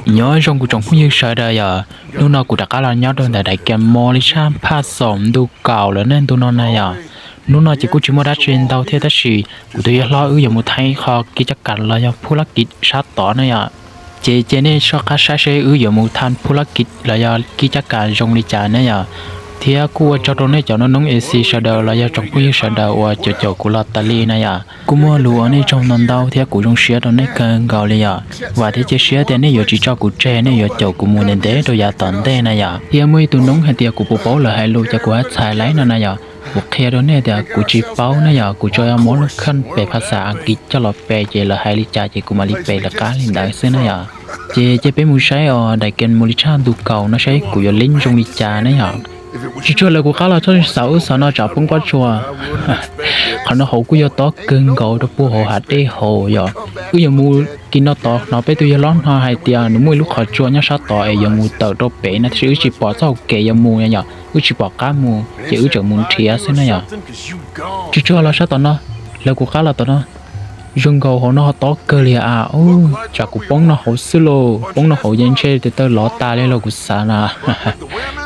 Nyob zoo kuv tsoom phooj ywg sawv daws yom, hnub no kuv rov qab los nyob rau ntawm daim game Molly Tshaj Phaj Xoom ntu kaum lawm nej ntu no na yom. Hnub no ces kuj tsis muaj dab tsi ntau thiab tab sis kuv tus yawg hlob wb yuav mus thaij qho kib cab kas los yog phuj lab kiv sab tod na yom. Ces cia nej soj qab saib seb wb yuav mus thaij phuj lab kiv los yog kib cab kas zoo li cas na yom. Thiab kuj ua tsaug rau nej cov noob noob A C sawv daws los yog tsoom phooj ywg sawv daws uas caum caum kuv los tas li na yom. Kuj muaj lus ua nej tsaug ntau ntau thiab kuv zoo siab rau nej kawg nkaus li yom. Vam thiab cia siab tias nej yuav tsis tso kuv tseg, nej yuav caum kuv mus ntev ntev rau yav tom ntej na yom. Thiab muaj ib tug noob hais tias kuv puas paub lawv hais lus ces kuv haj txhais laib no na yom. Kuv qhia rau nej tias kuv tsis paub na yom, kuv tsuas yog muab lub khaj pem phas xas Askiv coj los pem ces lawv hais li cas ces kuv mam li pem lawv qab li ntawd xwb na yom. Ces cia peb mus saib os daim game Molly Tshaj ntu kaum no saib kuv yuav lib zoo li cas na yom. Tsis tsuag lawv kuv qab los txog xav ub xav no tsam poob pob tsuas. Qhov no hauv kuj yog tob kawg nkaus rau puag hauv hav dej hauv yom. Wb yuav mus kis no tod hnov peb tus yawg hlob no hais tias nws muaj ib lub qhov tsua nyob sab tod es yuav mus tawm rau pem no tab sis wb tsis pom txoj hau kev yuav mus yom, wb tsis pom qab mus ces wb tseem mus nrhiav xwb na yom. Tsis tsuag los sab tom no, lawv kuv qab los tom no. Zoo nkaus hauv no ho tob kawg li a, tsam kuv poob no hauv xwb lauj, poob no hauv ces ntshe tes taw lov tas li los kuv xav na.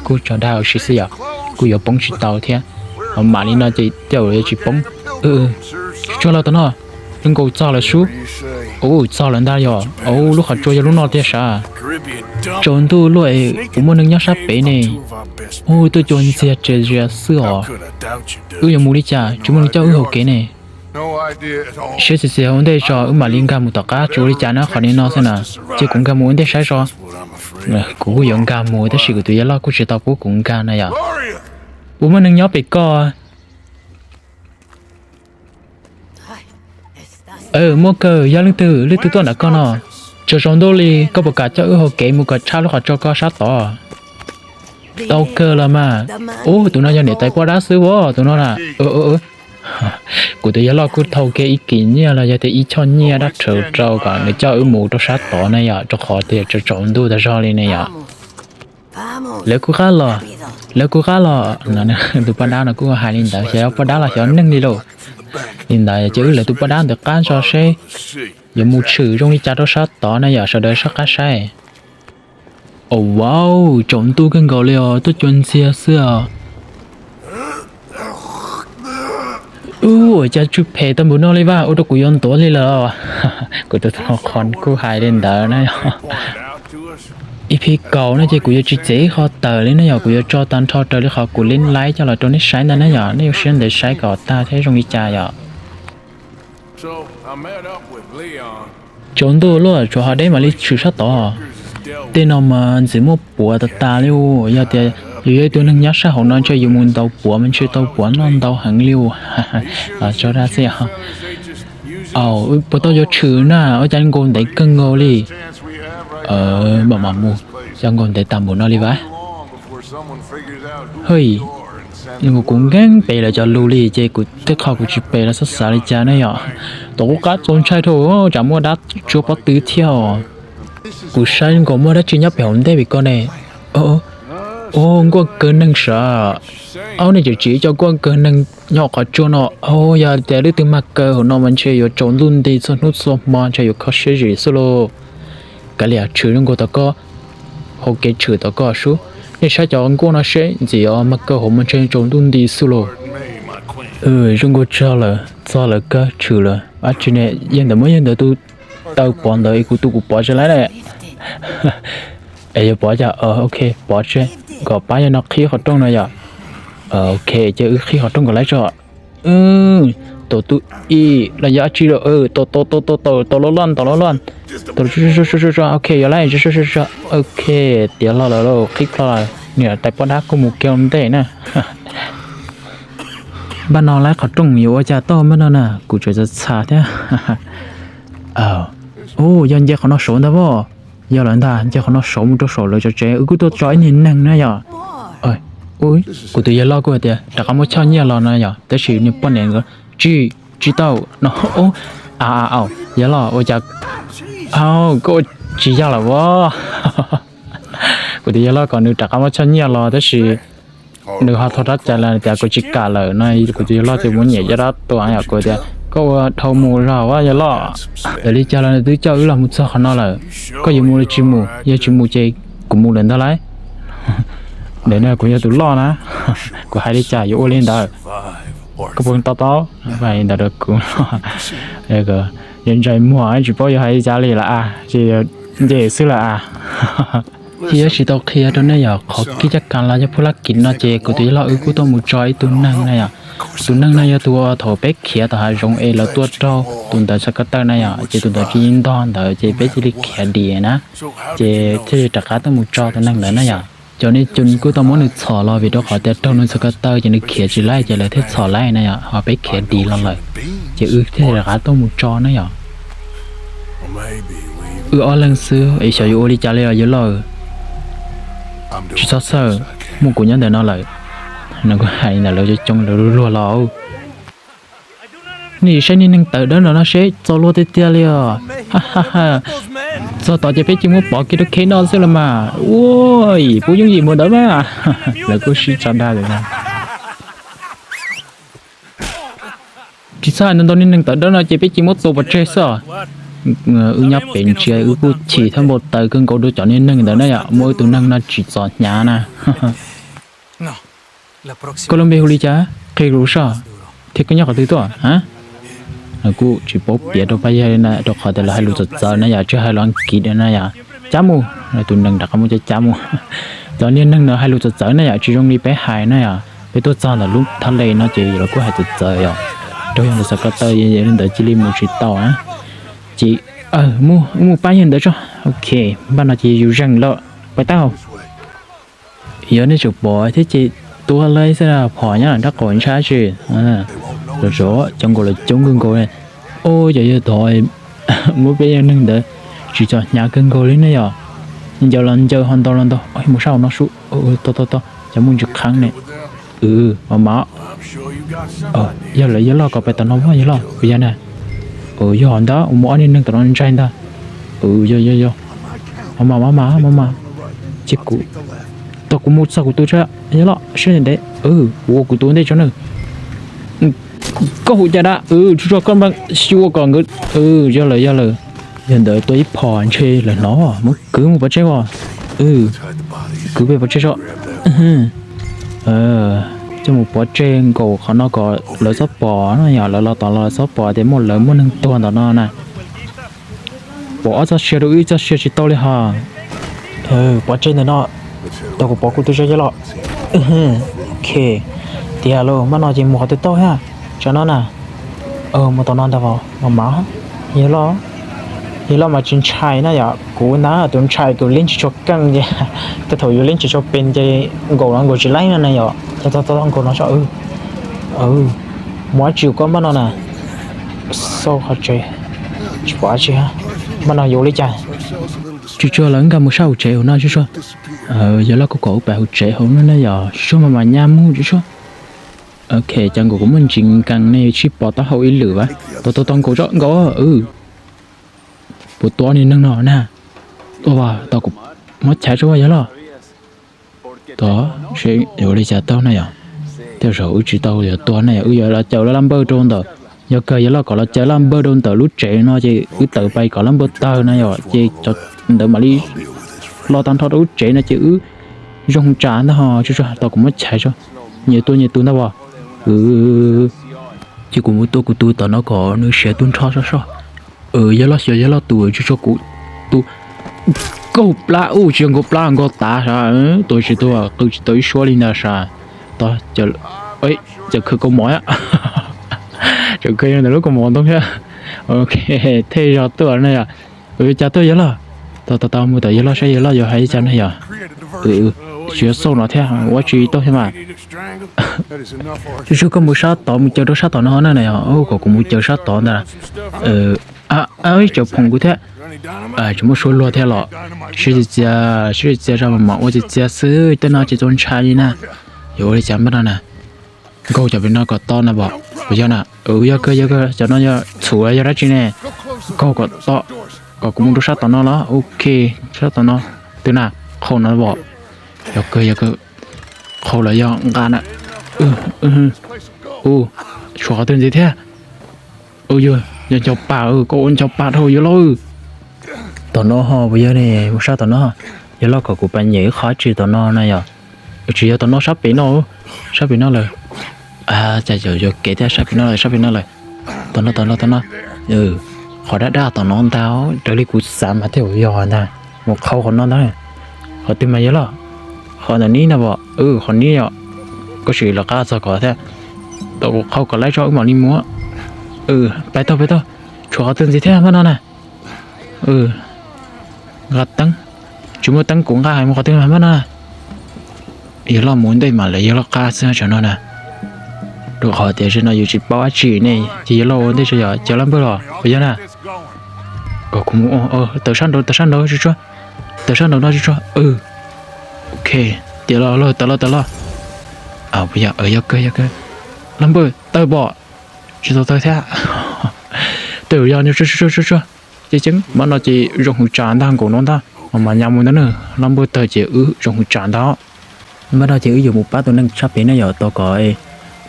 Kuj tso dag ua si xwb yom, kuj yuav poob tsis tau thiab. Ho mam li no ces tej zaum yuav tsis poob. Tsis tsuag los tom no, zoo nkaus txog lawm sub. Ua txog lawm ntag yom, ua lub qhov tsua yog lub no tiag sav. Tsaus ntuj luaj es puas muaj neeg nyob sab pem ne? Ua tuaj cua ntxiag tsev zias xwb os. Wb yuav mus li cas tsis muaj neeg coj wb hauv kev ne? Siab txias txias ua ntej tso wb mam li nkag mus tom qab tsuas ua li cas na qhov ni no xwb na. Ces kuv nkag mus ua ntej saib tso. Kuv kuj yuav nkag mus tab sis kuv tus yawg loj kuj tsis tau pub kuv nkag na yom. Puas muaj neeg nyob pem koj? Muaj kawg, yog leej twg, leej twg tuaj nram koj no? Tsaus tsaus ntuj li koj puas kam coj wb hauv kev mus kom tshaj lub qhov tsua koj sab tod? Tau kawg los mas. Ub, tus no yog niam tais poj dab xwb as tus no na. Kuv tus yawg loj kuj thau kiag ib kis nyiaj los yog tias ib choj nyiaj dab rhuv rau kom nws coj wb mus rau sab tod na yom, rau qhov tias tsaus tsaus ntuj tag zog li ne yom. Lawv kuv qab los, lawv kuv qab los. Tus poj dab no kuj hais li ntawd, xyov poj dab los xyov neeg li lauj. Li ntawd ces wb lawv tus poj dab ntawd qab tso seb yuav mus tshwm zoo li cas rau sab tod na yom, sawv daws soj qab saib. Au, wow, tsaus ntuj kawg nkaus li os, tuaj cua ntxiag xwb os. Ub, ua cas tsw phem tau npaum no li vaj, ua rau kuv yuav ntuav li lawm. Kuv tus qhov kuj hais li ntawd na yom. Ib phim kaum no ces kuv yuav tsis txiav ib qho tawm li na yom, kuv yuav tso tag nrho raws li qhov kuv lib laib coj los rau nej saib ntag na yom, nej ua siab ntev saib kom tag thiab zoo li cas yom. Tsaus ntuj luaj, tshuav hav deb mam li tshwm sab tod. Tej no mas ntxim muaj puav tas tas li us, yog tias yus yog ib tug neeg nyob sab hauv no ntshe yus mus ntaus puav mas ntshe tau puav noj ntau heev li us. Tso dag xwb. Puas tau yuav tshwm na, ua cas nkaus ntev kawg nkaus li. Mam mam mus, cas nkaus ntev tas npaum no li vas. Hwj, kuv nkeeb pem lawv cov lus li ces kuv tej qho kuv tsis pem lawv xav xav li cas ne yom. Tom qub qab txaus ntshai dhau, tsam muaj dab tsuab pob tw thiab os. Kuv saib nkaus muaj dab tsi nyob pem hauv ntej pem ko ne. Ua nkuaj kaw neeg sav. Aub, nej tseem tsim ib co nkuaj kaw neeg nyob qhov tsua no. Yog tias leej twg mag kaw hauv no mas ntshe yuav tsaus ntuj nti txhua hnub txhua hmo, ntshe yuav kho siab zim xwb lauj. Kav liam, tshwm zoo nkaus tom ko, hauv kev tshwm tom ko sub. Nej saib cov nkuaj no seb ntxim os, mag kaw hauv mas ntshe tsaus ntuj nti xwb lauj. Zoo nkaus txog lawm, txog lawm kawg tshwm lawm. Ab tsi ne, yog ntawm muab yog ntawm tus taw pov ntawd es kuv tus kuv pov tsis laib ne. Es yuav pov cas? Ok, pov tseg, kom pab yog no qhib qhov rooj no yom. Ok, ces wb qhib qhov rooj kom laib tso. Tom tus ib los yog ab tsi lawm, tom tom tom tom tom tom loj loj tom loj loj. Ok, yog laib, ok, tiav hlo lawm lauj, qhib plho lawm, niam tais poj dab kuj mus kiag ntej na. Npaj no laib qhov rooj yuav ua cas tau npaj no na, kuv tseem txhav txhav thiab. Ub, yog nce qhov no saud ntag as. Yog lawm ntag, nce qhov no saud mus rau saum lawv cov tsev, wb kuj tuaj tso ib niag neeg na yom. Kuv tus yawg loj kuj hais tias rov qab muab choj nyiaj los no yom, tab sis niag poj niam nkawd tsis, tsis tau no. Au, yawg loj ua cas, au, koj ua tsis yog lawm as. Kuv tus yawg loj kom nws rov qab muab choj nyiaj los tab sis nws ho thau rab cai los tias kuv tsis kam lawm no, kuv tus yawg loj ces muab nyiam caj dab tua yom, kuv tias Koj ua dhau mus zog a yawg loj. Txawm li cas los nws twb coj wb los mus txog qhov no lawm. Koj yuav mus los tsis mus? Yog tsis mus ces kuv mus lawm ntag lauj. Ntawm no kuv yog tus loj na. Kuv hais li cas yuav ua li ntawd. Koj puas to taub hais li ntawd rau kuv? Yog ntsais muag tsis paub yuav hais li cas li lawm a, ces nce xwb lawm a. Ces yuav tsis tau qhia rau nej yom, qhov kib caj kas los yog phuj lab kis no ces kuv tus yawg loj wb kuj tuaj mus tso ib tug neeg na yom. Tus neeg no yog tus uas thaum peb khiav tom hav zoov es lawv tua raug tus ntawd xov ko taw na yom, ces tus ntawd cia li ntog ntawd ces peb cia li khiav dim na, ces thiaj li rov qab tuaj mus tso tus neeg ntawd na yom. Cov niag cun kuj tau muab nws txhom los vim rau qhov tias raug nws xov ko taw ces nws khiav tsis laib ces lawv thiaj txhom laib na yom, ho peb khiav dim los lawm, ces wb thiaj li rov qab tuaj mus tso na yom. Wb ob leeg xwb es xyov yuav ua li cas li os yawg loj. Tsis txhob xawj, muaj kuv nyob ntawm no lawm. Nws kuj hais ntawd lawv coob coob lawv luag luag los. Nej saib niag neeg tawv dawb no no seb txaus luag tiag tiag li os. Txog tod ces peb cia muab pov kiag rau khej noj xwb los mas. Ua, puas yooj yim mus ntawd mas. Lawv kuj sib tso dag lawm na. Tsis txhob hais ntau ntau, niag neeg tawv dawb no ces peb cia muab tua pov tseg xwb os. Wb nyob pem ntsia wb kuj chim thiab npau taws kawg nkaus rau cov niag neeg ntawd na yom, muab wb tus neeg no tsim txom hnyav na. Koj lub npe hu li cas? Qhia kuv saib. Thiab koj nyob qhov twg tuaj a? Kuj tsis paub piav rau pab yawg li na, rau qhov tias lawv hais lus txawv txawv na yom, tsis hais lus Askiv na yom. Cab mus. Tus neeg rov qab muab cab cab mus. Cov niag neeg no hais lus txawv txawv na yom, tsis zoo li peb hais na yom. Peb tuaj txog ntawm lub thaj le no ces lawv kuj hais txawv txawv yom. Raug yog ntawm xov ko taw li ntawd cia li mus tsis tau na. Ces mus pab yawg ntawd tso. Ok, npaj no ces yus zeeg lawm, pais tau. Yog nej tseem pom thiab ces tua lawm xwb, phom nyob nram nraub qaum ntshai tsis. Cov nkaus lawv coob kawg nkaus. Ua cas yog tod muab peb yawg neeg ntawd tsim txom hnyav kawg nkaus li ne yom. Ncaws los ncaws, ho ntaus los ntaus. Mus sab hauv no sub. Tau tau tau, cov muaj ntsis qheeb ne. Mas yog lawv yawg loj kom pais tom no, yawg loj puas yog na? Yog ntag, mus ob niag neeg tom no ntshai ntag. Yog yog yog, mas mas mas mas, ces kuv, tau kuv mus txog kuv tus tso, yawg loj sab ntev, kuv ua kuv tus ua ntej tso na. Koj hu cas dab? Tsuag tsuag koj npaj xyu ua kom nkawd, yog lawm yog lawm. Yog ntawd tua ib phom ntshe lawv hnov, muab kwv mus pov tseg os. Kwv peb pov tseg tso. Coj mus pov tseg nkaus qhov no kom lawv txhob pom no yom, lawv los tom los lawv txhob pom tias muaj lawv muaj neeg tuag ntawm no na. Pom ob txoj sia rau wb ib txoj sia tsis tau li ho. Pov tseg ntawm no, tau kuv pov kuv tus tso yawg loj. Ok, tiag lauj, npaj no ces mus qhov twg tau thiab? Tso no na. Mus tom no ntag, mas mas, yawg loj, yawg loj mas tsis ntshai na yom, kuv ntag tus ntshai, kuv lib tsis tshua keej ces, tej thaum yus lib tsis tshua pes ces nkaum los nkaum tsis laib no na yom. Tau tau tau, nkaum no tso. Mus dab tsi koj npaj no na? Xauj qhov tsev, tsis pom dab tsi. Npaj no yuav ua li cas? Tsuag tsuag los nkag mus sab hauv tsev hauv no tsuag tsuag. Yawg loj kuj kom wb pais hauv tsev hauv no na yom, tsuag tsuag mas mas nyab mus tsuag tsuag. Ok, cas nkaus kuv muaj ntsis nkees ne, sib pov taub hau ib lwm vas. Tau tau tau, nkaum tso nkaum. Puas tua niag neeg no na? Ua, tau kuv muab chais tso yawg loj. Tod, seb yuav ua li cas tau na yom. Tej zaum wb tsis tau yuav tua na yom, wb yuav los caw laj laj npawj rau ntawm, yog kawg yawg loj kom los caw laj npawj rau ntawm lub tsev no ces wb tawm pais kom laj npawj tawg na yom, ces ntawd mam li los tag nrho rau lub tsev no ces wb zoo tsam ntag ho. Tsuag tsuag, tau kuv muab chais tso. Nyias tua nyias tus ntag as. Ces kuv mus tua kuv tus tom no kom nws siav tu nrho soj soj. Yawg loj xyov yawg loj tus, tsuag tsuag, kuv tus kaug plab ub, tsis yog nkaus plab nkaus tav sas, tua tsis tua, qw tsis tau ib suab li ntag sas. Tod, cov khawv kaus mom, cov khawv yog ntawm lub kaus mom ntoo thiab. Ok, thej zog tuaj na yom. Cas tuaj yawg loj? Tau tau tau, mus tom yawg loj saib yawg loj yuav hais li cas na yom. Tsis yuav xauj no thiab, ua tsis tau thiab mas. Tsuag tsuag, koj mus sab tod, mus caw rau sab tom no na na yom. Kom kuv mus caw sab tod ntag. Ib cov phoom kuv thiab. Tsis muaj suab luag thiab los. Sib txias txias, sib txias txias zog mas mam ua txias txias xwb, tej no tsis txaus ntshai li na. Yuav ua li cas npaj no na? Nkaug cov pem no kom to na pom, puas yog na? Yog kawg yog kawg, cov no yog txhuv yog dab tsi ne? Nkaug kom to, kom kuv mus rau sab tom no los? Ok, sab tom no. Twg na? Qhau no pom. Yog kawg yog kawg, qhau los yog nqa na. Ua, tshuav qhov twg ntxiv thiab? Yog ncho pa, koj ua ncho pa dhau yawg loj. Tom no ho puas yog ne, mus sab tom no. Yawg loj kom kuv pab nyem ib qho tsi tom no na yog. Tsis yog tom no, sab pem no, sab pem no lawm. Cas yuav yuav kev thiab, sab pem no lawm, sab pem no lawm. Tom no, tom no, tom no. Qhov dab dab tom no ntag, raws li kuv xav mas thiaj yog ntag. Mus qhau qhov no ntag. Qhov twg mas yawg loj? Qhov ntawm nib no as, qhov nib yom. Koj sim los qab txog kom thiab. Tau kuv qhau kom laib tso wb mam li mus. Pais tau, pais tau. Tshuav qhov twg ntxiv thiab mas no na. Nqa teeb, tsis muaj teeb kuv nqa heev mus qhov twg mas mas no na. Yawg loj mus ntej mas lawv yawg loj qab xwb tam no na. Rau qhov tias zaum no yus tsis paub dab tsi ne, ces yawg loj ua ntej tso yom, cov laj npawg los puas yog na. Kom kuv mus, tawm sab nraud, tawm sab nraud, tsuag tsuag. Tawm sab nraud no tsuag tsuag. Ok, tiav los, tawm los, tawm los. Puas yog, yog kawg, yog kawg. Laj npawg tawg pom, tsis tau tawg thiab. Tawg yog, tsuag tsuag tsuag. Ceeb ceeb, mas no ces zoo hwv tsam ntag, nkaum no ntag, mas nyas mus ntag na. Laj npawg tawg ces wb zoo hwv tsam ntag. Mas no ces wb yuav mus pab tus neeg sab pem na yom, tos kom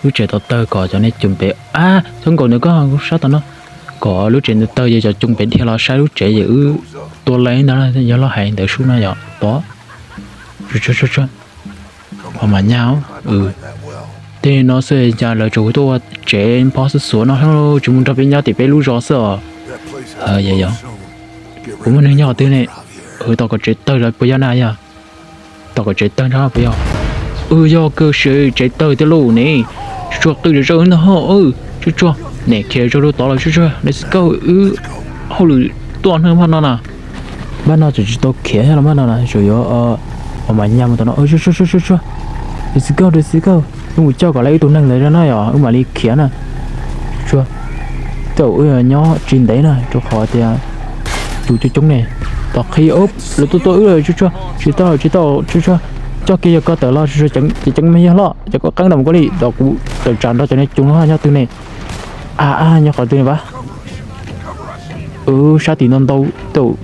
lub tsev tau tawg kom cov neeg coob pem, txhob nkaum ntawm koj sab tom no, kom lub tsev ntawd tawg ces cov coob pem dhia los saib lub tsev ces wb tua leej ntag, yog loj hais ntawd sub no yom, tod. Tsuag tsuag, mas nyas. Tej no xwb cas lawv tseem tuaj ua tsev npog xuav xuav no, tsis mus nrog peb nyob tim peb lub zos xwb os. Yog, kuv muaj neeg nyob qhov twg ne? Tos kom tsev tawg los puas yog na yog? Tos kom tsev tawg nrog puas yog? Wb yog kawg, tsev tawg tiag lauj ne. Tsuag tsuag, qw zom zaws ntag ho. Tsuag tsuag, nim khiav zog rau tod los tsuag tsuag, let's go, wb hauj lwm tuaj hnub no na. Npaj no tseem tsis tau khiav los npaj no na, tseem yuav, ua mas nyas mus tom no. Tsuag tsuag, let's go, let's go. Wb mus coj kom lawv ib tug neeg ntawd no yom, wb mam li khiav na. Tsuag, tej zaum wb nyob tsis ntev na, rau qhov tias tus coob coob ne. Tom qhib, lawv tuaj tua wb lawm, tsuag tsuag, tsis tau, tsis tau, tsuag tsuag. Coj kiag yawg ko tawm los, tsuag tsuag, ceev ceev me yawg loj, cov koj qeeb ntawm mus koj li, tos kuv tawm tsam nrog cov neeg coob no nyob twg ne. A, nyob qhov twg ne pab? Wb sab tim no ntau, tej zaum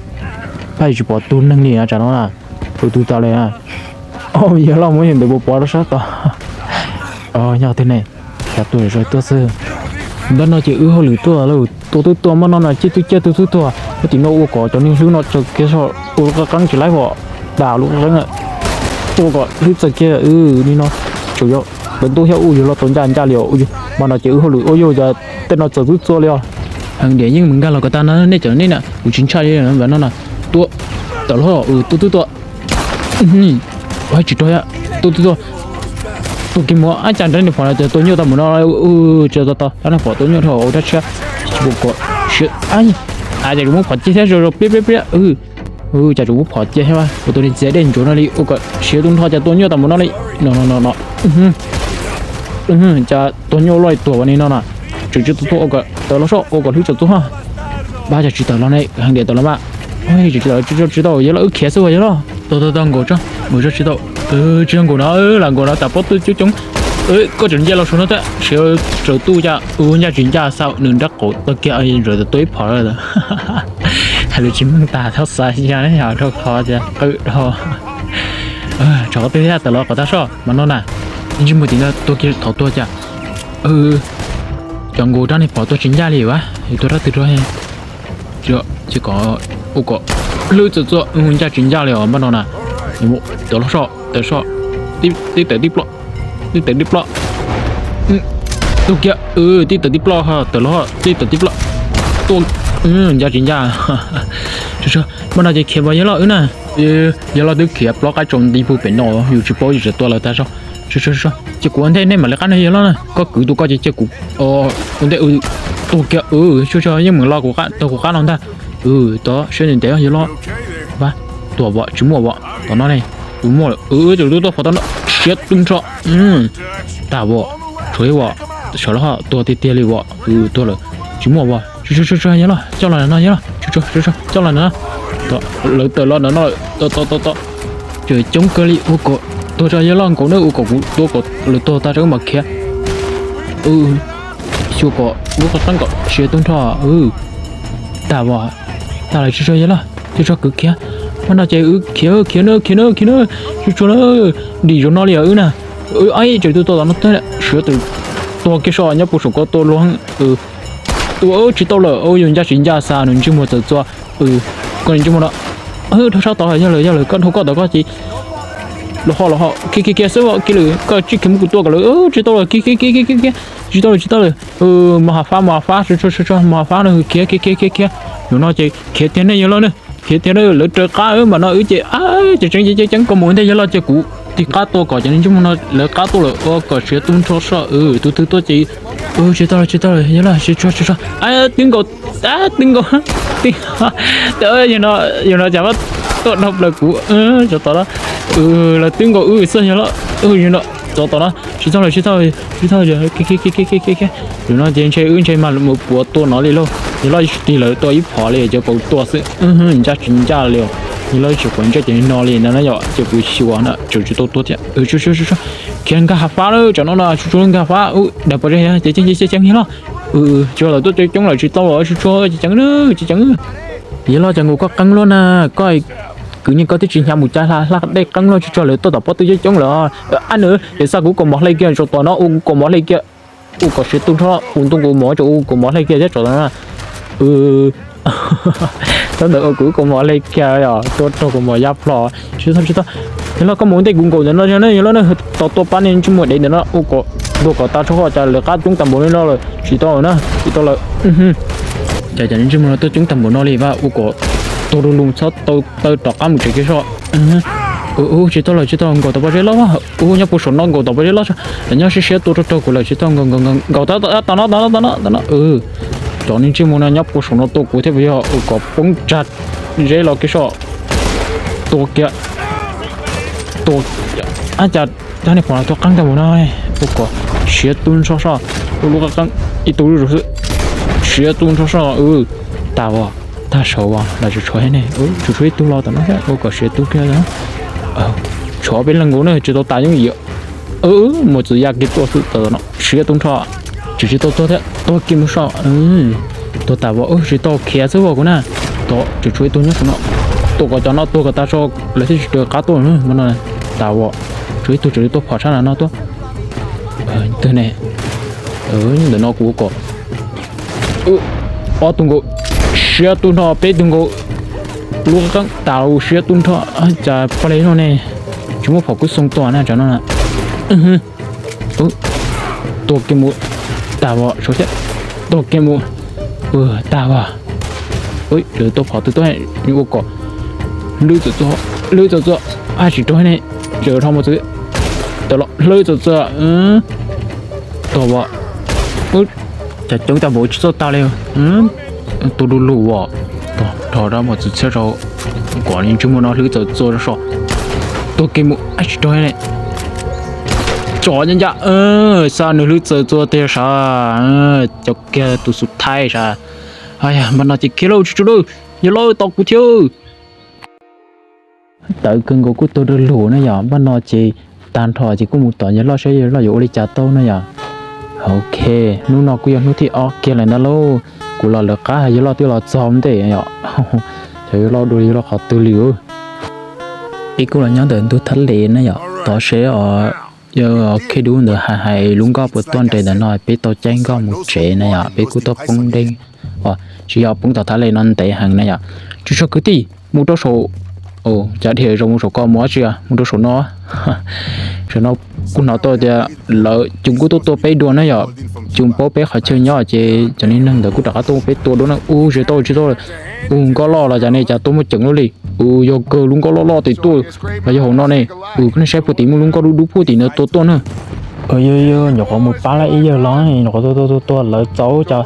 paj tsis pom tus neeg li tsam no na. Tus tus tas li. Yawg loj muab yawg ntawd pov pov rau sab tod. Nyob twg ne? Xav tuaj zog tuaj xwb. Npaj no ces wb hauj lwm tuaj lawm, tua twb tua, npaj no na, ciaj twb ciaj, tua twb tua. Nyob tim no ua kom cov neeg hlwb no txawg kiag, ua lub qab qeeb tsis laib pom, tas lub qab qeeb, ua kom hlwb txawg kiag. Li no tseem yuav, lawv ntuj thiab ub, yawg loj tua ncaj ncaj li os. Npaj no ces wb hauj lwm ua yog cas tej no txawm twb txua li os. Heev diam, yeej mus nkag los kom tag no, nej cov nej na, kuv tsis ntshai li no na. Tua, tawm los, tua twb tua. Tsis raug, tua tua tua. Tua kiag mus, ab, cas nrab niag phom no tua nyuaj tau mus no. Tsis tau tau, nrab niag phom tua nyuaj dhau ua dab tshiab. Tsis pom kom siav, cas tsuas muab phom cia thiab, zoo zoo pliab pliab pliab. Cas tsuas muab phom cia thiab, ua tus niag txiav dej ntsuav no li, ua kom siav tu nrho cas tua nyuaj tau mus no li. No no no no. Cas tua nyuaj loj li tuag ua li no na. Tseem tsis tau tuag, ua kom tawm los soj, ua kom hlwb txawm tuag. Pab cas tsis tawm los ne, heev diam tawm los mas. Tsis tawm, tsis tau, yog los wb khiav xwb yog los. Tau tau tau, nkaum tso, nkaum tso, tsis tau. Tsis tau nkaum no, lam nkaum no tas pob tw coob coob. Koj tseem nce los saum no thiab, siav tseem tu cas, ua ncaj tsis ncaj, xa nws nrab qaum tag kiag, ntsuav tua ib phom lawm. Hais lus tsis meej tas, txhob xav yam rau qhov tias qw dhau. Tsov qhov twg thiab, tawm los kom tag soj mas no na. Ntsej muag tim no tuag kiag, thaum tuag cas cov nkaus rab niag phom tuag tsis ncaj li as, yus tua rab twg rau. Ces kom, ua kom hlwb txawm tuag, ncaj tsis ncaj li os npaj no na. Tawm los soj, tawm soj, tib tawm tib ploj, tib tawm tib ploj. Tuag kiag, tib tawm tib ploj, tawm los tib tawm tib ploj. Tua, ncaj tsis ncaj. Npaj no ces khiav mas yog los wb na. Yog los twb khiav plob qab tsaus nti pug pem no, yus tsis paub yus tseem tua lawv tag zog. Ces kuv ua ntej nej mam li qab no yog los na, koj kwv tus koj ces cia kuv ua ntej. Tuag kiag, tsuag tsuag, yeej meem los kuv qab, tau kuv qab no ntag. Tod siab ntev ntev yog los. Pab, tuag as, tsis muaj as, tom no ne. Tus muaj lawm, tseem tuaj tuaj phom tom no, siav tu nrho. Tag as, tshuav ib as, sawv los tuag tiag tiag li as, tuag lawm. Tsis muaj as, tsuag tsuag tsuag, yog los coj los no, yog los tsuag tsuag tsuag, coj los no. Lawv tawm los no no, tod tod tod tod. Ces coob kawg li, ua kom tuag tso yog los, nkaum na, ua kom kuv tua kom lawv tuag tag tso wb mam khiav. Xyuas kom lub qhov teeb kom siav tu nrho. Tag as, tag lawm, tsuag tsuag yog los, tsuag tsuag kwv khiav. Npaj no ces wb khiav khiav na, khiav na, khiav na. Tsuag tsuag na, dim zaum no li os wb na. Ab, tseem tuaj tua tom no thiab, siav tawm tuag kiag soj, nyob puag saum ko tua luag. Ua tsis tau lawm, yus ncaj tsis ncaj xa nws ntsej muag txawm txua. Koj ntsej muag no, dhau sab tod yog lawm, yog lawm, koj dhau koj tod koj ces los ho los ho, khiav khiav khiav xwb, kiag lawm, koj tsis khiav mus kuv tua kom lawm, tsis tau lawm, khiav khiav khiav khiav khiav, tsis tau lawm, tsis tau lawm. Mus hav fab, mus hav fab, tsis tau, mus hav fab no, khiav khiav khiav khiav khiav. Zaum no ces khiav tiag ne yawg loj na, khiav tiag na, lawv raws qab wb mas no wb ces, ces tseeb ceeb ceeb koj mus ua ntej yawg loj ces kuv tig qab tua kom cov ntsej muag no lawv qab tuaj lawm, ua kom siav tu nrho soj, tus twg tuaj ces, tsis tau lawm, tsis tau lawm, yawg loj, tsis tshua, tsis tshua, twb nkaus, twb nkaus, twb, yawg no cas pab tuaj dhau plaws kuv, tsov tom no, lawv twb nkaus wb xwb yawg loj, yawg no, tsov tom no, tsis tau lawm, tsis tau lawm, tsis tau lawm, zaum no ces ntshe wb ntshe mas mus puav tua no li lauj, yawg loj tsis tig lawv tua ib phom li, cov paus tua xwb, ncaj tsis ncaj li. Yawg loj tsis quav ntsej cov no li ntawd na yom, ces kuv xyuas na, tseem tsis tau tua thiab, khiav nkag hav fab lawm, tsam no no tsuas tsuas nkag hav fab, dag pov zeb ces ceeb ceeb ceeb yawg loj, tsuas lawv tuaj coob coob lawm tsis tau, tsuas tsuas ceeb ceeb, yawg loj cas nkaus koj qeeb luaj na, koj kwv yeej koj twb tsis hnyav mus cai hla dej qeeb luaj, tsuas tsuas lawv tuaj tom pob tw coob coob lawm, ab nws ces xa kuv kaus mom hle kiag, tsov tom no ua kuv kaus mom hle kiag, ua kom siav tu nrho, ua ntu nkaus mov tso ua kaus mom hle kiag thiab tsov tom no. Thaum ntawd ua kuv kaus mom hle kiag yom, tua raug kaus mom ya plho, tsis tau, tsis tau. Yawg loj koj mus ua ntej kuv nkaus ntawm no, yawg loj na, tau tua pab niag ntsej muag dev ntawm no, ua kom, tua kom tas tso ho cas lawv qab coob tas npaum li no lawm, tsis tau na, tsis tau lawm. Cas cov ntsej muag no tuaj coob tas npaum no li vaj, ua kom tua rau lus txhob tau taw rov qab mus tsev kiag soj. Tsis tau lawm, tsis tau, nkaus tom pob zeb loj, ua nyob puag saum no, nkaus tom pob zeb loj, nyob siab siab tua raug raug kuv lawm, tsis tau, nkaus, nkaus, nkaus, tom no, tom no, tom no, tom no. Cov ntsej muag no nyob puag saum no tua kuv thiab puas yog, ua kom poob tsag zeb los kiag soj. Tua kiag, tua, ab cas cov niag phom no tua qeeb tag mus no, ua kom siav tu nrho soj, ua lub qeeb qeeb ib tug lub zog xwb, siav tu nrho soj, tas as, tag saud as, los tsuas tshuav ne, tsuas tshuav ib tug los tom no thiab, ua kom siav tu kiag. Tshuav peb leeg nkaus na, tsis tau tas yooj yim. Mus txwv ya kiag tuaj xwb, tam no siav tu nrho, tsis tsis tau tuag thiab, tuag kiag mus soj. Tuag tas as, tsis tau, khiav xwb as kuv na. Tod tseem tshuav ib tug nyob saum no, tua kom cov no tuag kom tas tso, lawv thiaj tsis raws qab tuaj no. Tas as, tshuav ib tug tseem tuaj phom sab nram no tuaj. Twg ne? Ntawm no kuv kom ob tug nkaus, siav tu nrho, peb tug nkaus, lub qeeb tas as, siav tu nrho, cas pab li no ne, tsis muab phom kub xoo tua na tsam no. Tuag kiag mus, tas as, saud thiab, tuag kiag mus, tas as. Lawv tua phom twg tuaj, ua kom hlwb txawm txua, hlwb txawm txua, ab tsis raug ne, tseem rho mus txwv, tawm los hlwb txawm txua, tuag as. Cas coob tas npaum tsis txawj tas li. Tua du lug as, rho rau mus txwv txhiab rau, kom ntsej muag no hlwb txawm txua rau soj, tuag kiag mus, ab tsis raug ne. Tso ncaj ncaj, xa nws hlwb txawm txua tiag sav, cov kiag tus xub thaib sav. Npaj no ces khiav lauj, tsis tsuag lauj, yog lauj, tos kuv thiab. Tawv kawg nkaus kuj tuag du lug na yom, npaj no ces tag nrho ces kuj mus tom yawg loj saib yawg loj yuav ua li cas tau na yom. Ok, hnub no kuj yog hnub thib ob kiag lawm ntag lauj. Kuv los lawv qab, yawg loj twb los txog ntej yom. Xyov yawg loj dua yawg loj qhov twg li. Peb kuj los nyob ntawm ntug thaj les na yom, tod seb os, yog khej dub ntawd hais hais lub nkoj puas tuaj nres ntawm no peb tau caij nkoj mus tsev na yom, peb kuj tuaj poob deb, tsis yog poob tom thaj les no ntev heev na yom. Tsis tshua kwv tij, mus rau saum, cas dhia zoo mus saum ko mus dab tsi, mus rau saum no. Saum no kuj hnov tau tias lawv cov kuj tuaj tua peb dua na yom, cov paub peb qhov chaw nyob ces cov niag neeg ntawd kuj rov qab tuaj peb tua dua na. Ub, tsis tau, tsis tau, ub, nkoj loj los cas ne, cas tuaj muaj ceem luaj li. Ub, yog kawg lub nkoj loj loj tim tuaj, los yog hauv no ne. Ub, koj nej saib puag tim muaj lub nkoj dub dub puag tim ntawd tua tuaj na. Yog, yog nyuam qhuav mus pab lawv ib yawg los, nyuam qhuav tuaj tuaj tuaj tuaj lawv txaus cas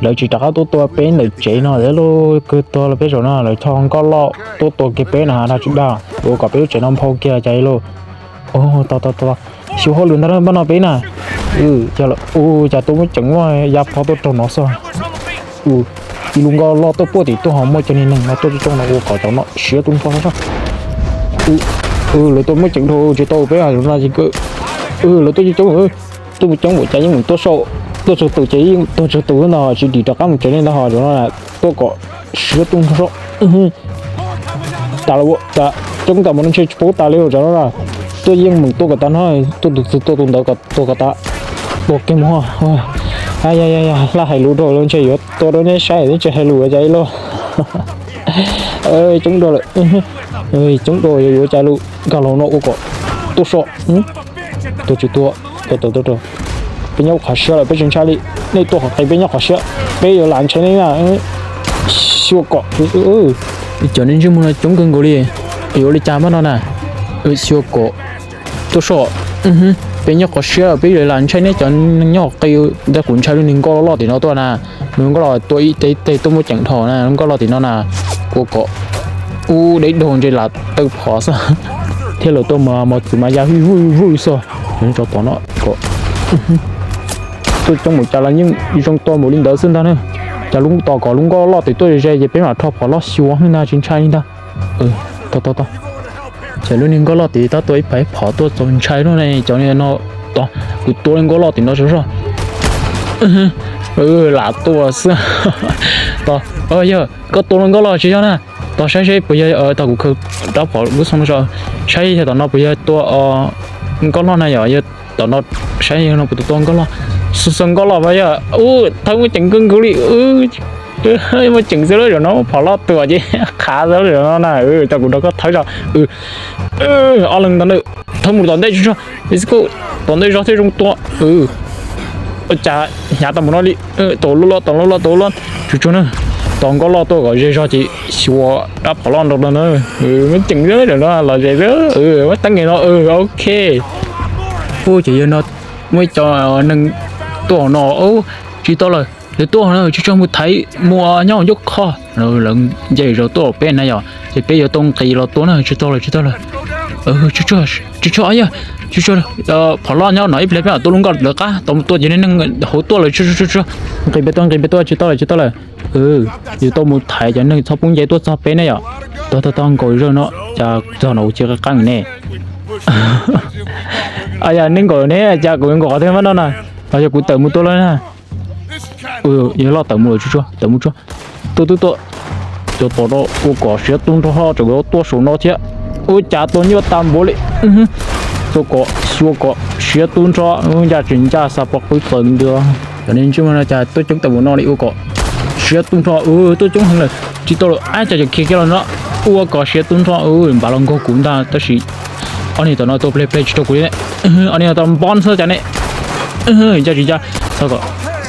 lawv tsis rov qab tuaj tua peb ntawm tsev no lawm, kawg tuag los peb zaum no lawv tho nkoj loj tuaj tua kiag peb na, dag tsis dag, ua kom peb lub tsev no nphau kiag cas lauj. Ub, tau tau tau, xyu hauj lwm ntag npaj no peb na. Ub, cas tuaj muaj ceem muaj ya plho tuaj raug no xwb. Ub, ib lub nkoj loj tuaj puag tim tuaj ho muaj cov niag neeg no tuaj coob coob no ua kom cov no siav tu nrho sab. Ub, lawv tuaj muaj ceem dhau tsis tau peb no ces, lawv tuaj coob coob, tuaj coob npaum cas yeej mus tuaj saum, tuaj tsaug tus ces yeej tuag tsaug tus ntag, tsis dim rov qab mus tsev li ntag ho, cov no tuaj kom siav tu nrho sab. Tas lawm, cas coob tas mus no ntshe tsis paub tas li cov no na. Tuaj yeej mus tuaj kom tas no, tuaj tus twg tuaj tus ntawd kom tuag kom tas. Tua kiag mus ho. Ya ya ya, hlaj hais lus rau lawv ntshe yuav tua rau neb saib, neb tsis hais lus ua cas ib los. Coob dua lawm, coob dua yuav ua cas lus, nkag los no ua kom tuaj soj. Tuaj tsis tuaj, tuaj tuaj tuaj. Peb nyob qhov siab lawm peb tsis ntshai li, nej tuaj qhov qis peb nyob qhov siab, peb yuav lam ntshai nej na. Xyuas kom, cov neeg ntsej muag no coob kawg nkaus li, yuav ua li cas mas no na. Xyuas kom tuaj soj, peb nyob qhov siab peb yuav lam ntshai neb cov neeg nyob qhov qis, ntag kuv ntshai lub niag nkoj loj tim no tuaj na. Lub nkoj loj tuaj ib teg teg tuaj muab ceem dhau na, lub nkoj loj tim no na. Ua kom ub deb daug ntshe lam taw phom xwb, thiab lawv tuaj mas mos txwv mas ya vwj vwj xwb. Tso tom no kom tuaj coob npaum cas los yeej zoo tua npaum li ntawd xwb ntag na. Cas lub tos kom lub nkoj loj tim tuaj ze ze ces peb mam rho phom loj xyuas ntag tsis ntshai li ntag. Tau tau tau. Ces lub niag nkoj loj tim tab tua ib phav phom tuaj txaus ntshai lub ne, cov no, kuv tua lub nkoj loj tim no sov soj. Lam tua xwb. Yog koj tua lub nkoj loj tsis yog na. Tos saib seb puas yog, tau kuv khaws rab phom lub xoo no, saib yog tom no puas yog tua nkoj loj na yom, yog tom no saib yog no puas tua nkoj loj. Xoo nkoj loj mas yog ub thawb muab ceem kawg nkaus li. Muab ceem xwb lawm, zaum no muab phom loj tua ces qhav xwb lawm no na. Tau kuv rau koj thawb zog. Ob leeg tom ntej, thawb mus tom ntej tsis tsuag, tom ntej zog thiaj zoo tua. Ua cas hnyav tau mus no li. Tom loj loj, tom loj loj, tom loj, tsuag tsuag na. Tom nkoj loj tuaj kom ze zog ces xyuas rab phom loj nrog no na. Muab ceem xwb lawm no los ze xwb, muab teeb nqis no. Ok. Ua ces yog no muaj ib co neeg tuaj no, tsis tau lawm, lawv tuaj no tsis tsuag mus thaiv mus nyob ncauj qho. Lawv nce zog tuaj peb na yom, ces peb yuav tau nqis los tua na, tsis tau lawm, tsis tau lawm. Tsis tsuag, tsis tsuag, yog tsis tsuag, phom loj nyob no ib pliag peb mam tua lub nkoj lawv qab, tau mus tua ces neeg hauv tuaj lawm, tsis tsuag, nqis pem tuaj, nqis pem tuaj, tsis tau lawm, tsis tau lawm. Yuav tau mus thaiv cov neeg txhob poob nce tuaj txog peb ne yom. Tau tau tau, nkaus zog no, cas txog no kuv cia qab qeeb ne. Yog nej nkaum ne, cas kuv nkaum qhov twg mas no na. Los yog kuv tawm mus tua lawm na. Yog loj tawm mus lawm, tsis tsuag, tawm mus tsuag. Tuaj tuaj tuaj, cov tom no ua kom siav tu nrho, tseem tuaj saum no thiab. Ua cas tua nyuaj tag npaum li. Tua kom xyuas kom siav tu nrho, ncaj tsis ncaj xa pov qwb tawm ntua. Cov neeg ntsej muag no cas tuaj coob tawm mus no li, ua kom siav tu nrho, tuaj coob heev lawm, tsis tau lawm, ab cas tseem khiav kiag los no. Ua kom siav tu nrho, npav los nkaug kuv ntag, tab sis ob niag tom no tua ple ple tsis raug kuv li ne. Ob niag tom npov xwb cas ne. Ncaj tsis ncaj, txhob kom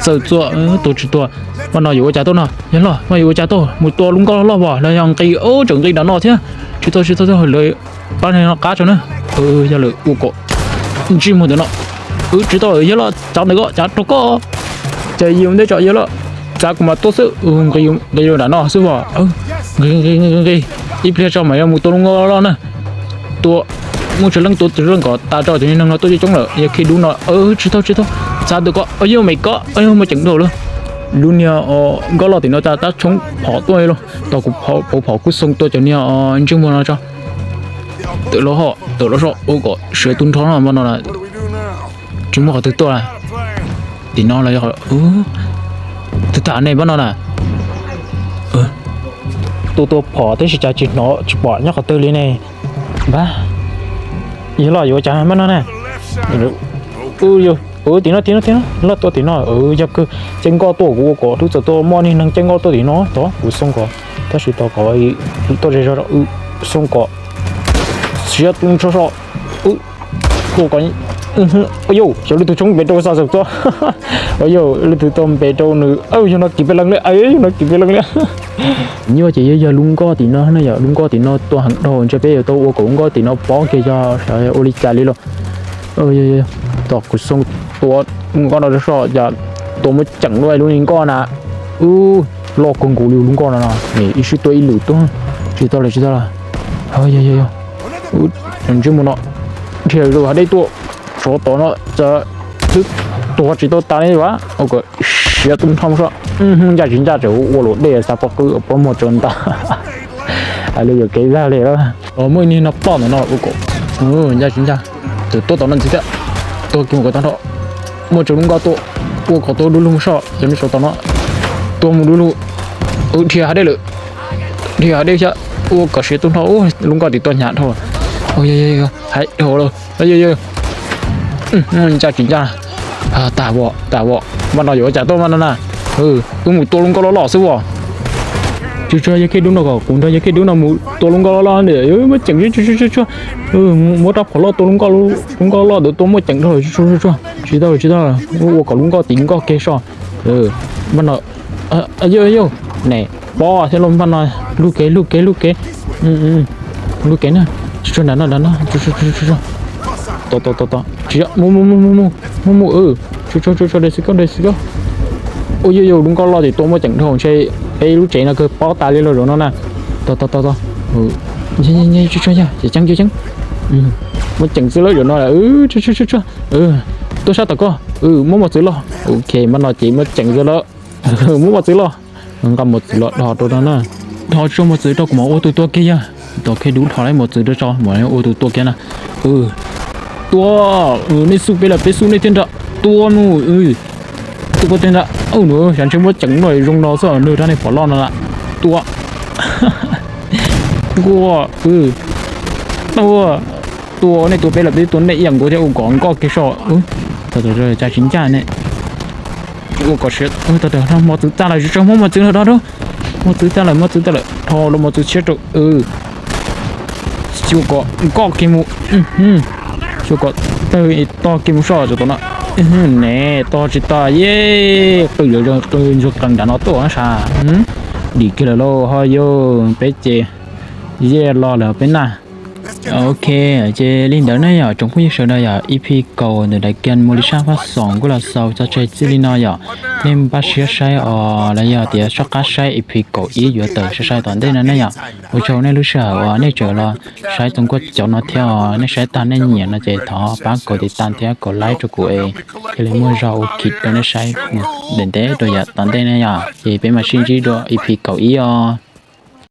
txawm tuaj, tua tsis tuaj. Mas no yuav ua cas tuaj no, yog loj mas yuav ua cas tuaj, mus tua lub nkoj loj pom los yog nqis, tseem nqis nram no thiab. Tsis tau, tsis tau, lawv pab neeg no qab tso na. Yog lawm ua kom ntsej muag ntawm no. Tsis tau lawm, yog loj, tsav ntawm koj, tsav rau koj. Ces yus ntej tso yog loj, tsav kuv mam tuaj xwb. Nqis nram no xwb os. Nqis nqis nqis, ib pliag tso mas yuav mus tua lub nkoj loj na. Tua, muaj tsawg leej tua tsawg leej kom tas tso, cov neeg no tuaj coob coob lawm, yog khi dub no. Tsis tau, tsis tau, tsav ntawm koj, yog me koj, muaj ceem dhau lawm. Lub niag nkoj loj tim no tab tshoob phom tuaj los, tau kuv pauv phom kub xoo tua cov niag ntsej muag no tso. Tawm los ho, tawm los so, ua kom siav tu nrho no mas no na. Tsis muaj qhov twg tuaj. Tim no los yog twg tag ne mas no na. Tua tua phom tab sis cas tsis hnov tsis pom nyob qhov twg li ne. Npab, yog loj yuav ua cas mas no na. Tim no, tim no, tim no, loj tuaj tim no. Yog kawg, caij nkoj tuaj kuv ua kom hlub txawm tuaj muaj niag neeg caij nkoj tuaj tim no tod, kuv xoo kom, tab sis tos kom tuaj ze zog, xoo kom siav tu nrho so. Tua kom, yog xyov leej twg tshoob npe rau xa txawm tuaj. Yog leej twg tua npe rau nws, yog no kis peb leeg li, yog no kis peb leeg li. Nyuaj ces yog, yog lub nkoj tim no na, yog lub nkoj tim no tua heev dhau, ntshe peb yuav tau ua kom lub nkoj tim no pob kiag, yog ua li cas li los. Tom kuv xoo tua nkoj no so, yog tua muab ceem lub, lub nkoj na. Ub, loj kawg nkaus li lub nkoj no no, ib sij tua ib lwm tuaj. Tsis tau lawm, tsis tau lawm. Ntsej muag no dhia lus hav dej tuaj, tsov tom no twb tuag tsis tau tas li vas, ua kom siav tu nrho so. Ncaj tsis ncaj tseem ua luam dej xa pob qwb pob muag tsaws nta. Hais li yuam kev zaj li. Muaj ib niag no ploj ntawm no ua kom ncaj tsis ncaj, txawm tuaj tom no ntxiv thiab. Tuag kiag mus kom tag nrho. Muaj tsev lub nkoj tuaj, ua kom tuag du lug so, cov neeg saum tom no. Tuag mus du lug, dhia hav dej lawm, dhia hav dej thiab, ua kom siav tu nrho. Lub nkoj tim tuaj hnyav dhau. Hais dhau lawm. Ncaj tsis ncaj. Tas vos, tas vos. Npaj no yuav ua cas tuaj npaj no na? Wb mus tua lub nkoj loj loj xwb as. Tsuag tsuag, yawg Khej Dub no kom kuv nrog yawg Khej Dub no mus tua lub nkoj loj loj ntawm, muab tseem tsuag tsuag tsuag. Muab rab phom loj tua lub nkoj, lub nkoj loj ntawd tua muab tseem dhau lawm tsuag tsuag. Tsis tau tsis tau, ua kom lub nkoj tiv nkoj kiag so. Npaj no, yawg yawg, ne, pob thiab los npaj no, lug kev lug kev lug kev, lug kev na, tsuag tsuag nram no nram no, tsuag tsuag tsuag tsuag. Tos tos tos tos, tsis yog, mus mus mus mus mus mus, tsuag tsuag tsuag tsuag, dai xwb koj dai xwb koj. Ua yawg yawg, lub nkoj loj ces tua muab tseem dhau ntshe peb lub tsev no kawg pob tas li los zaum no na. Tos tos tos tos, tsuag tsuag yog ces ceeb ceeb ceeb. Muab tseem xwb lawm zaum no, tsuag tsuag tsuag tsuag. Tuaj sab tom koj, muab mos txwv los. Ok, npaj no ces muab tseem xwb lawm. Muab mos txwv los, nqa mos txwv los dhos rau no na. Dhos tso mos txwv rau kuv mam ua tus tua kiag yog. Tos Khej Dub dhos lawm mos txwv rau tso mam ua tus tua kiag na. Tua, nej xub peb los peb xub nej thiaj nrog tua mus. Tua koj thiaj nrog, xyov ntshe muab tseem no zoo no xwb nws rab niag phom loj no lawm. Tua, tua, tua, tua, nej tua peb los peb tua nej ib yam nkaus thiab, ua kom nkoj kiag so. Cas tsis ncaj ne. Ua kom siav, mos txwv tag lawm, tsuag tsuag muab mos txwv los dhos rau. Mos txwv tag lawm, mos txwv tag lawm, dhos los mos txwv tshiab rau. Xyuas kom nkoj kiag mus. Xyuas kom tawg tog kiag mus so tam no. Ne, tog tsis tog, yej qw yuav qw ntsuag qees nram no tuaj sas. Dim kiag lawm lauj, ho yog peb ces yej los lawm peb na. Ok, ces li ntawd ne yom tsoom phooj ywg sawv daws, yog E P kaum ntawm daim game Muaj Li Sab Fab Xoom kuj los xaus txog tseg txij li no yom. Nej npaj siab saib os, los yog tias soj qab saib E P kaum ib yuav tawm sai sai tom ntej no ne yom. Ua tsaug nej lub sij hawm uas nej tseem los saib txog kuj cov no thiab os. Nej saib tag nej nyiam no ces thov pab kaum tiv tas thiab kaum like rau kuv es thiaj li muaj zog ua khim rau nej saib ntev ntev rau yav tom ntej ne yom. Ces peb mam sib ntsib dua E P kaum ib os.